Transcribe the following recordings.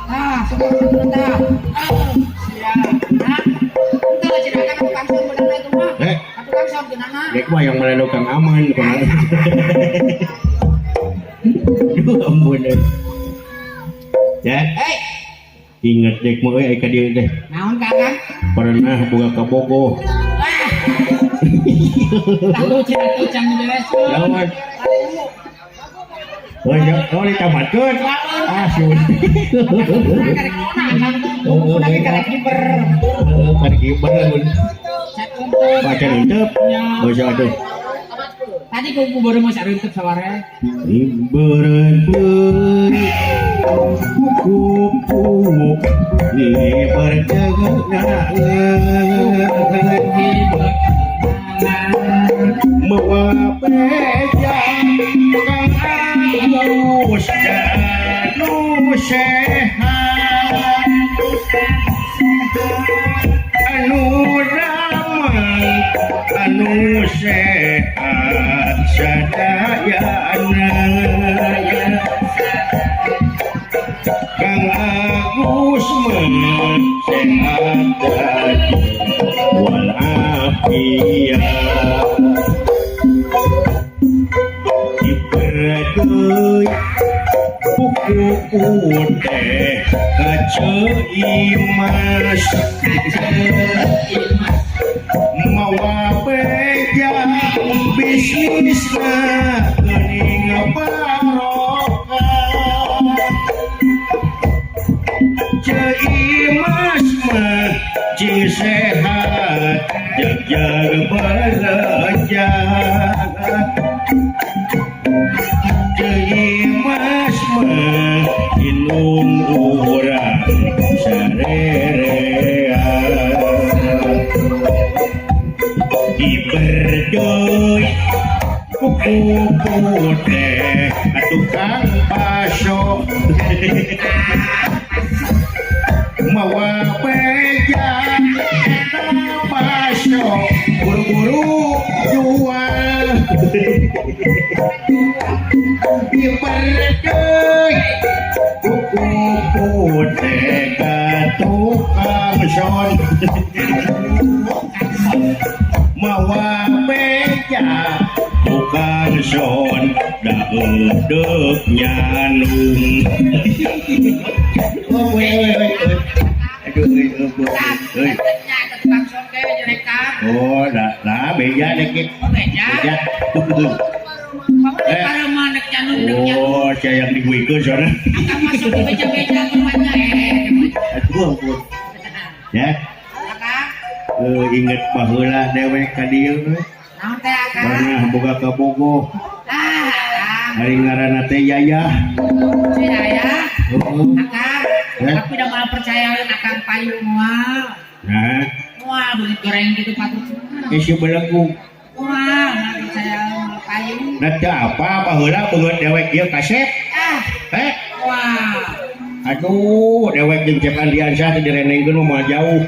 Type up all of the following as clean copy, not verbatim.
Ah, syukur tah. Sia. Hah? Henteu cenah kan tukang son bener itu mah. Eh, Tukang son cenah. Dek mah yang mana kang aman kumaha. Aduh, ampun deh. Ya, Eh, inget dek mah euy ka dieu teh. Naon, Kakang? Pernah boga kabogoh. Ah. Tahu cenah tuh can dibereskeun. Lawan. Oh, ya, oh ditamatkeun. Ah, siun. Karek naon, Kang? Lagi karek kiper. Heeh, karek kiper mun. Cat untuk. Pacar henteu. Ya. Oh, sia atuh. Tadi ku baru mau sareunteup saware. Ibarat kupu ibarat mawa beja kang alus nu sehat anu damang anu sehat sadayana. Kang Agus mah sehat wal afiat. Ibarat buku teh kaca imas mawa beja bisnisna geuning barokah. Ceu Imas mah cing sehat jag-jag baraja. Ceu Imas mah indung urang sarerea. Iberdoy kuku teh tukang baso mawa beja eta baso buru-buru jual. Iberdoy kuku teh tukang son mawa beja tukang son daeudeuh nyanung. Oh, weh, weh, weh. Aduh, euy, euy, euy. Nya eta tukang son teh nyerekan. Oh, dah, lah beja deh kieu. Oh, beja. Beja. Kamu Eh. pareuman dek nyanung dek nyanung. Oh, saya yang diguikeun sana. Akang masuk di beja-beja rumahnya eh. Aduh, ampun. Ya, Akang, inget baheula dewek ka dieu we. Naon teh, Akang? Pernah boga kabogoh. Ah, Akang. Ari ngaranna teh Yayah. Si Yaya. Heeh. Akang, Eh? tapi udah malah percayain Akang payung moal. Nah, Moal begitu goreng gitu patut. Eh, si belegu. Moal, malah percaya moal payung. Nah, teu apa baheula beungeut dewek ieu kasep. Ah, Eh, wah. Aduh, dewek jeung Cep Andiansyah teh direnengkeun mah moal jauh.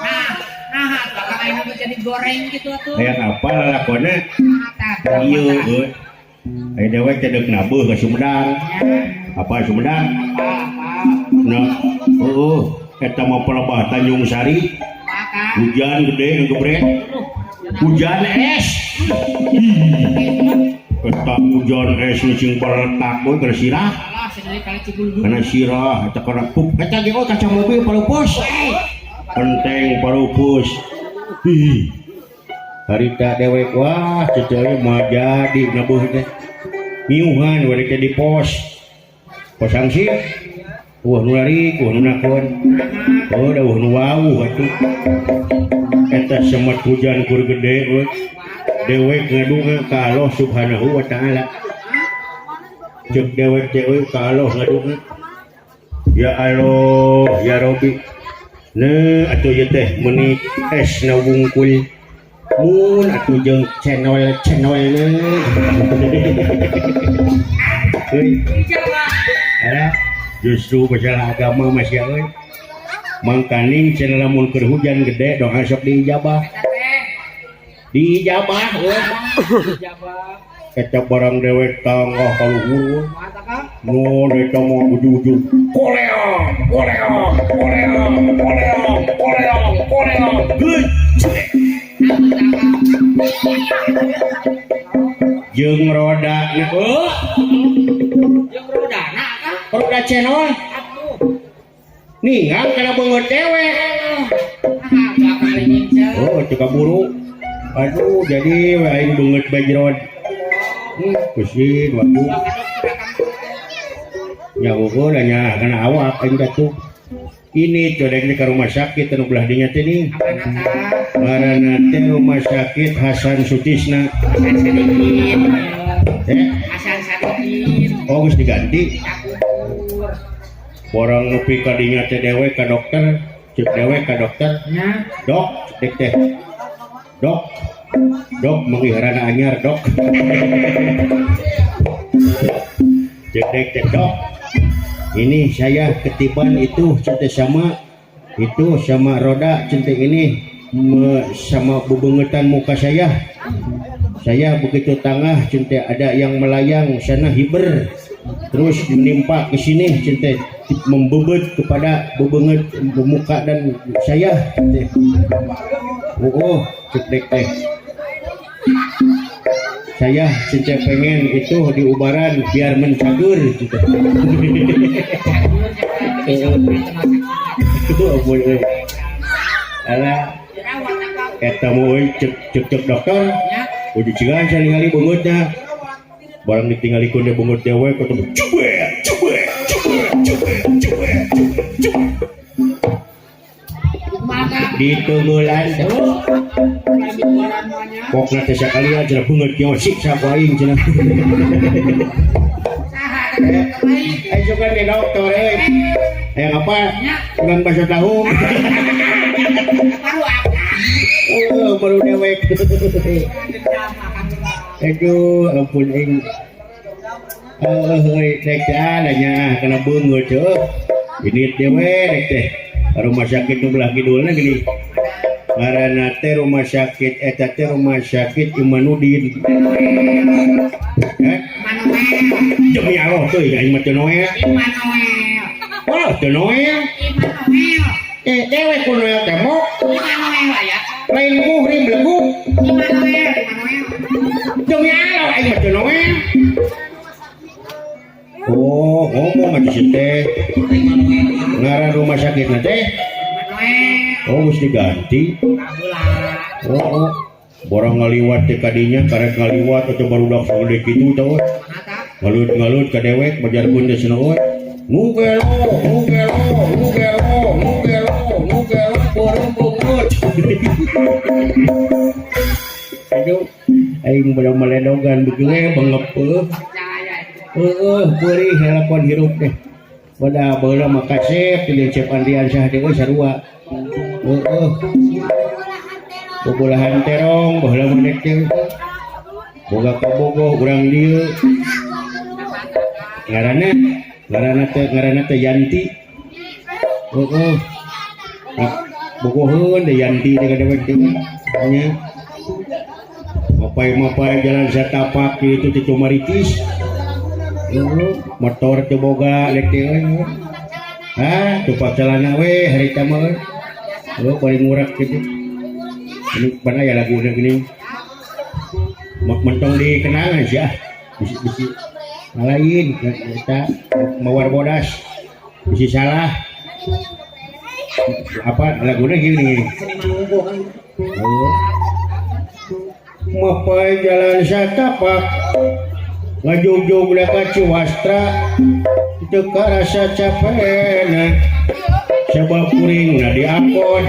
Nah, nah, atuh Akang ayeuna mah jadi goreng gitu atuh. Hayang apa lalakonna? Nah, tah, Ieu euy. Aya dewek teh deuk nabeuh ka Sumedang. Ya, Apa Sumedang? Apa, apa. Nah, heeh, eta mah pelebah Tanjung Sari, Akang. Hujan gede ngegebret. Hujan es. Eta hujan es nu cing paletak we kana sirah. Alah, sendiri kali cigulung. Kana sirah eta kana pup. Eta ge oh kaca mobil palupus. Penteng palupus. Ih. Harita dewek wah cecele moal jadi nabuh teh. Miuhan we teh di pos. Pos hansip. Wah nu lari, wah nu nakon. Oh, da wah nu wawuh atuh. Eta semet hujan kur gede we. Dewek ngadunga ka Allah Subhanahu wa taala. Cek dewek teh euy ka Allah ngadunga. Ya Allah, ya Rabbi. Ne atuh ieu teh meuni es na wungkul. Mun atuh jeung channel-channelna. Euy, Ala, justru masalah agama masih euy. Mangkaning cenah lamun keur hujan gede doa sok diijabah. Diijabah euy. Eta barang dewek tangah ka luhur. Nu eta mah ujug-ujug Korea. Koleong, koleong, koleong, koleong, koleong. Geus. Jeung roda na oh, Jeung rodana kan? Roda channel. Atuh. Ningal kana beungeut dewek. Ah, bakal nyingcer. Oh, teu kaburu. Aduh, jadi we aing beungeut bajerod. Pusing waduh. Ka dokter akang. Nya heueuh da nya kana awak aing teh tuh. Ini tuh dek ka rumah sakit anu belah dinya teh nih. Apana tah? Ngaranna teh Rumah Sakit Hasan Sutisna. Hasan Sadikin. Eh, Hasan Sadikin. oh geus diganti. Kapungkur. Borong nepi ka dinya teh dewek ka dokter, ceuk dewek ka dokter. Nya. Dok, dek teh. Dok. Dok manggiharana anyar, dok. Cek dek teh, dok. Ini saya ketiban itu cinta sama itu sama roda cinta ini sama bebengetan muka saya. Saya begitu tangah cinta ada yang melayang sana hiber terus menimpa ke sini cinta membebet kepada bebenget muka dan saya cinta. Oh, cek dek teh. Saya cinta pengen itu diubaran biar mencagur gitu. Itu ampun euy. Alah eta mah euy cek cek cek dokter. Udah cigan salingali beungeutna. Barang ditinggalikeun deui beungeut dewek ketemu cubet cubet cubet cubet cubet cubet. Ditunggulan teh. Pokna teh sakalian cenah beungeut kieu siksa ku aing cenah. Eh sugan di dokter euy. Hayang apa? Urang bakso tahu. Oh, baru dewek. Aduh, ampun aing. Heuh, dek teh nya kana beungeut heuh. Ini teh we dek teh. Rumah sakit nu belah kidulna gini. Ngaranna teh rumah sakit eta teh rumah sakit Imanudin. Eh? Demi Allah teuing aing mah teu noel. Immanuel. Wah, teu noel. Immanuel. Eh, dewek ku noel teh mo. Immanuel aya. Lain muhrim beleguk. Immanuel, Immanuel. Demi Allah aing mah teu noel. Oh, ngomong atuh si teh. Ngaran rumah sakit na teh. Immanuel. Oh, geus diganti. Kaheula. Oh, oh. Borong ngaliwat teh kadinya karek ngaliwat atau barudak sagede kitu tah. Ngalut-ngalut ka dewek majarkeun teh cenah euy. Nu gelo, nu gelo, nu gelo, nu gelo, nu gelo beureum beungeut. Aduh, aing bade meledogan beukeung we bengep heuh. Heueuh, peurih lalakon hirup teh. Pada baheula mah kasep jeung Cep Andriansyah teh euy sarua. Heueuh. Bobolahan terong baheula mah dek teh. Boga kabogoh urang dieu. Ngaranna ngaranna teh ngaranna teh Yanti. Heueuh. Bogoheun teh Yanti teh ka dewek teh. Nya. Mapai-mapai jalan satapak kitu teh cumaritis. Heueuh, motor teu boga dek teh euy. Ah, tupak celana we harita mah euy. Heueuh paling murah kitu. Ini mana ya laguna gini. Mentong di kenangan sih ah. Bisi-bisi lain eta mawar bodas. Bisi salah. Apa laguna gini. Oh. Mapai jalan satapak ngajugjug da ka Ciwastra teu karasa capena sabab kuring na diangkot.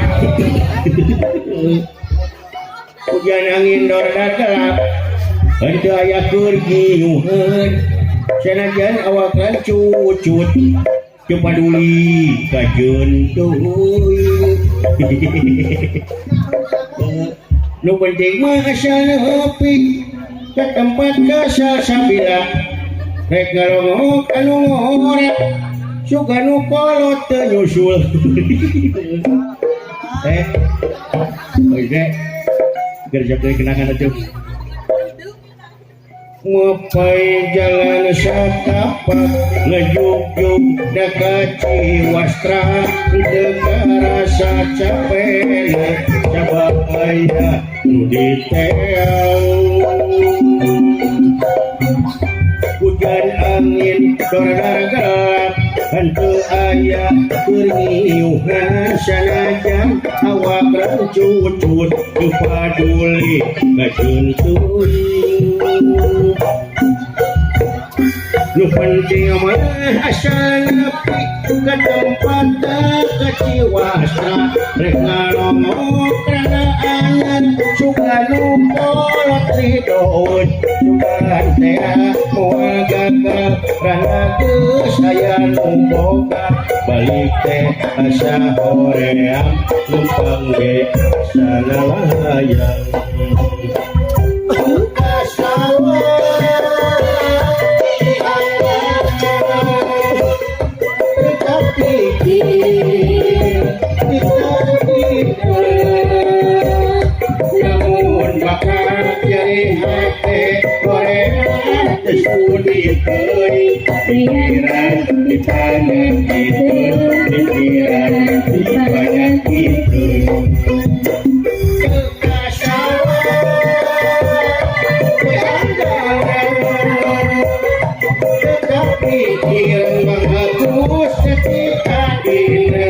Hujan angin dorda gelap henteu aya keur ngiuheun sanajan awak lancucut teu paduli kajeun teuing. Nu penting mah asal nepi ka tempat kasal sabila rek ngalongok anu ngorek suka nu kolot teu nyusul. Eh, oke, gerjak dari kenangan atuh. Mapay jalan satapak ngejugjug da ka Ciwastra teu karasa capena sabab aya nu diteang. Hujan angin dordar gelap henteu aya keur ngiuhan sanajan awak rancucut teu paduli kajeun teuing. Nu penting mah asal nepi ka tempat ka Ciwastra rek ngalongok rada anyar sugan nu kolot ridoeun sugan teh moal gagal rana geus aya nu boga balik teh asa hoream numpang ge asa ngalayang. Namun bakal jadi hati gorengan sudi teuing pikiran dipanyakiteun pikiran dipanyakiteun. Pikir menghapus ketika dina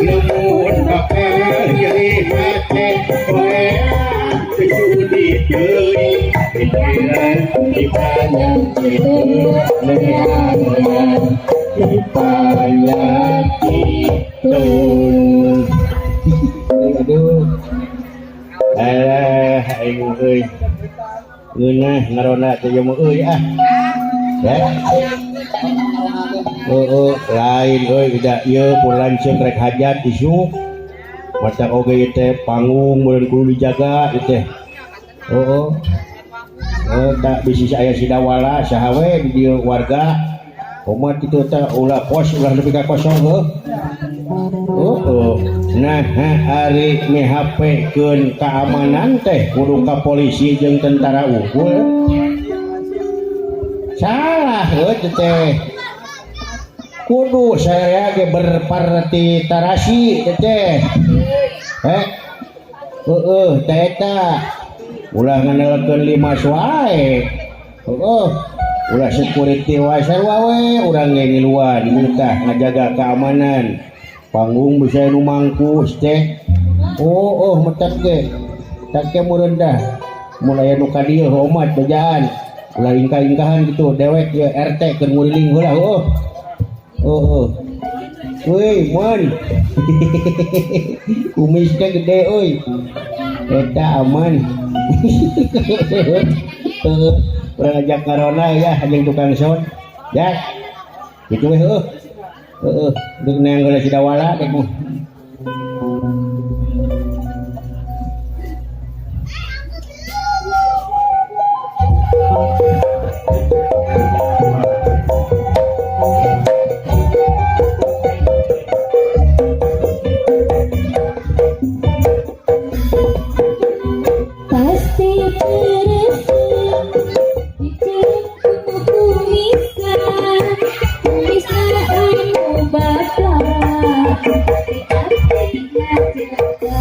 namun bakal jadi hati gorengan sudi teuing pikiran dipanyakiteun pikiran dipanyakiteun. Aduh, alah aing euy ngeunah ngaronda teh ieu mah euy ah. Ya. Heeh, lain euy da ieu pun lanceuk rek hajat isuk. Matak oge ieu teh panggung meureun kudu dijaga ieu teh. Heeh. Oh, tak bisi aya sidawala saha we di dieu warga. Komat kitu teh ulah pos ulah nepi ka kosong heuh. Heeh. Nah, ari mihapekeun keamanan teh kudu ka polisi jeung tentara unggul. Salah heuh teh. Kudu saya ge berpartitarasi teh. Heh. Heeh, teh eta. Ulah ngandalkeun limas wae. Heeh. Ulah security wae sarua we urang ge ngiluan tah ngajaga keamanan. Panggung bisa nu mangkus teh. Oh, oh metak ge. Tak ge meureun dah. Mulai nu ka dieu omat bejaan. Ulah ingkah-ingkahan gitu dewek ye RT keur nguriling heula heuh. Oh, oh. Woi, mon. Kumisnya gede euy. Eta aman. Urang ajak ngarona ya jeung tukang sound. Ya. Gitu we heuh. Heeh, deuk neang heula sidawala teh mah. Pasti terasa dicengku kumisa kumisa anu bapak artinya cilaka.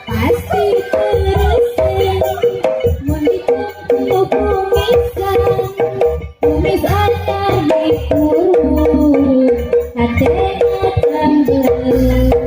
Pasti terasa mun dicengku kumisa kumis anyar dikurut hatena cemberut.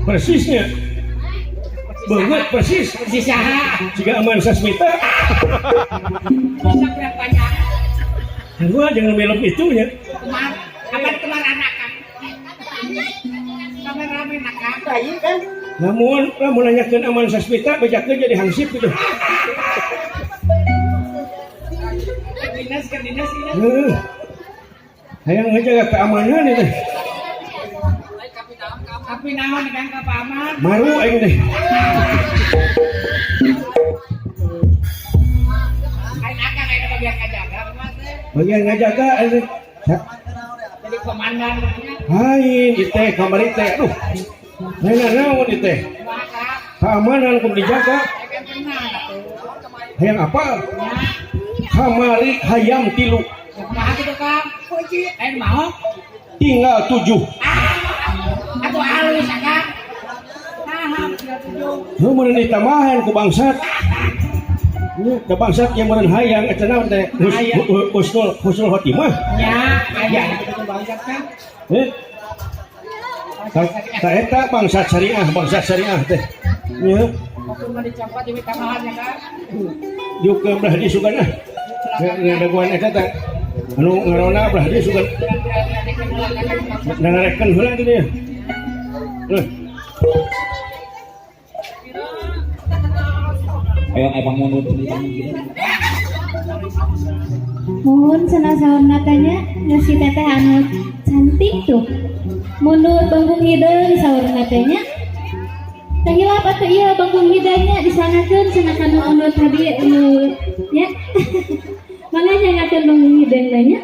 Persisnya banget persis Persis saha? Jika aman sasmita. Bisa berapanya? Gua jangan melok itu ya. Kemar, kapan kemar anak kan? Kameramen anak Bayi kan? Lamun lamun nanyakeun Aman Sasmita bejakeun jadi hansip gitu. Dinas ke dinas ini. Heeh. Hayang ngajaga keamanan itu. Tapi naon Kang ka paman? Maru aing teh. Aing akang aing bagian ngajaga kumaha teh. Bagian ngajaga aing teh. Jadi komandan namanya. Lain ieu teh kamari teh. Aduh. Lain naon ieu teh? Kumaha Kang? Keamanan kudu dijaga. Aing kan tenang atuh. Hayang apa? Ya, Kamari hayam tilu. ya kumaha kitu Kang? Aing mau. Tinggal 7. Ah, atuh halus Kang. Nah, tinggal 7. Nu meureun ditambahan ku bangsat. Nya da bangsat yang meureun hayang eta naon teh? Husnul husnul khotimah. Ya, aya kitu bangsat Kang. Eh. Ta eta bangsat syariah teh. Nya Waktu mah dicopot jadi tambahan ya Kang. diuk ke belah dieu sugan ah. Ngadaguan eta teh. Anu ngarona belah dieu sugan. Nangarekeun heula teh dia. Heuh. Ayo abang mundur. Mohon cenah saurna teh nya si teteh anu cantik tuh. Mundur bangkung hideung saurna teh nya. Teh hilap atuh ieu bangkung hideungnya disanakeun cenah kana anu tadi anu nya. Mangga nyangakeun bangkung hideung nya.